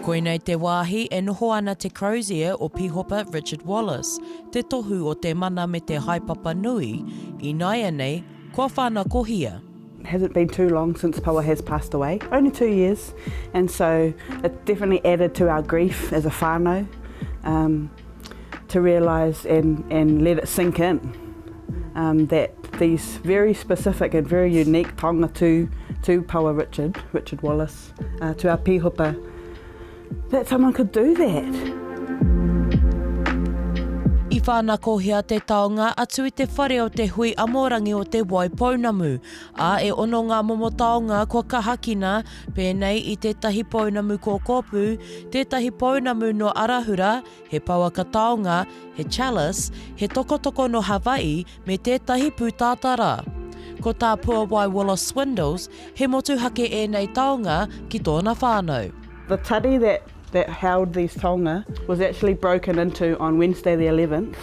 Koinei te wāhi e noho ana te crozier o Pihopa Richard Wallace, te tohu o te mana me te haepapa nui, ināianei kua whānakohia. It hasn't been too long since Pawa has passed away, only two years, and so it definitely added to our grief as a whānau um, to realise and, and let it sink in um, that these very specific and very unique taonga to, to Pawa Richard, Richard Wallace, uh, to our pihopa, that someone could do that. I whānakohia te taonga atu i te whare o te Hui Amorangi o Te Wai Pounamu, ā, e ono ngā momo taonga kua kahakina, pēnei i tētahi pounamu kōkōpū, tētahi pounamu nō Arahura, he pouaka taonga, he chalice, he tokotoko nō Hawaii, me tētahi pūtātara. Ko tā Puawai Wallace Swindells, he motuhake ēnei taonga ki tōna whānau. The tari that that held these taonga was actually broken into on Wednesday the 11th,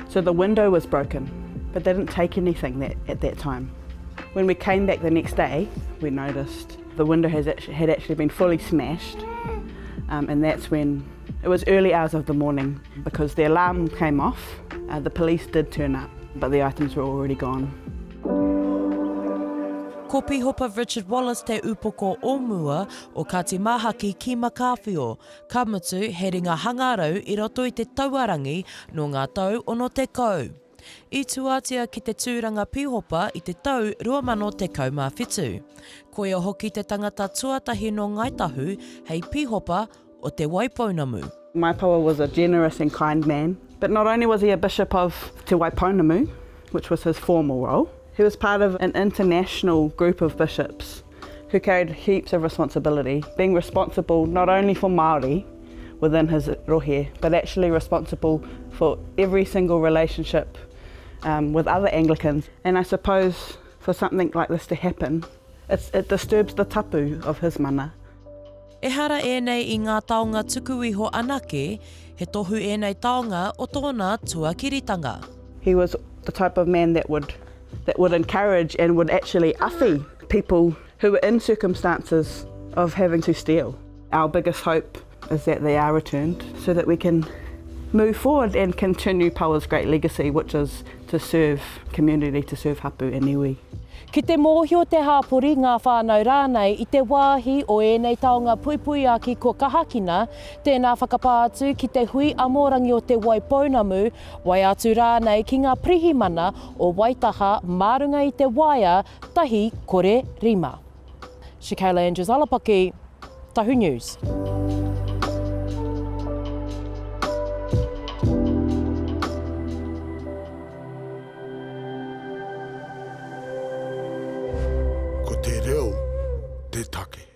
so the window was broken, but they didn't take anything that, at that time. When we came back the next day, we noticed the window has actually, had actually been fully smashed, um, and that's when it was early hours of the morning because the alarm came off. Uh, the police did turn up, but the items were already gone. Ko Pihopa Richard Wallace te upoko o mua o Kāti Māhaki ki Makaawhio, ka mutu he ringa hangarau i roto i te tauarangi nō ngā tau 60. I tūātia ki te tūranga pīhopa i te tau 2017. Koia hoki te tangata tuatahi nō Ngāi Tahu hei pīhopa o Te Waipounamu. Maipawa was a generous and kind man, but not only was he a bishop of Te Waipounamu, which was his formal role, he was part of an international group of bishops who carried heaps of responsibility, being responsible not only for Māori within his rohe, but actually responsible for every single relationship um, with other Anglicans. And I suppose for something like this to happen, it's, it disturbs the tapu of his mana. Ehara ēnei i ngā taonga tuku iho anake, he tohu ēnei taonga o tōna tuakiritanga. He was the type of man that would that would encourage and would actually awhi people who were in circumstances of having to steal. Our biggest hope is that they are returned so that we can move forward and continue Pawa's great legacy, which is to serve community, to serve hapu and iwi. Ki te mōhio te hāpori, ngā whānau rānei, i te wāhi o ēnei taonga puipuiaki kua kahakina, tēnā whakapā atu ki te Hui Amorangi o Te Waipounamu, waea atu rānei ki ngā Pirihimana o Waitaha mā runga i te waea 105. Shakayla Andrews Alapaki, Tahu News. Ko te reo te take.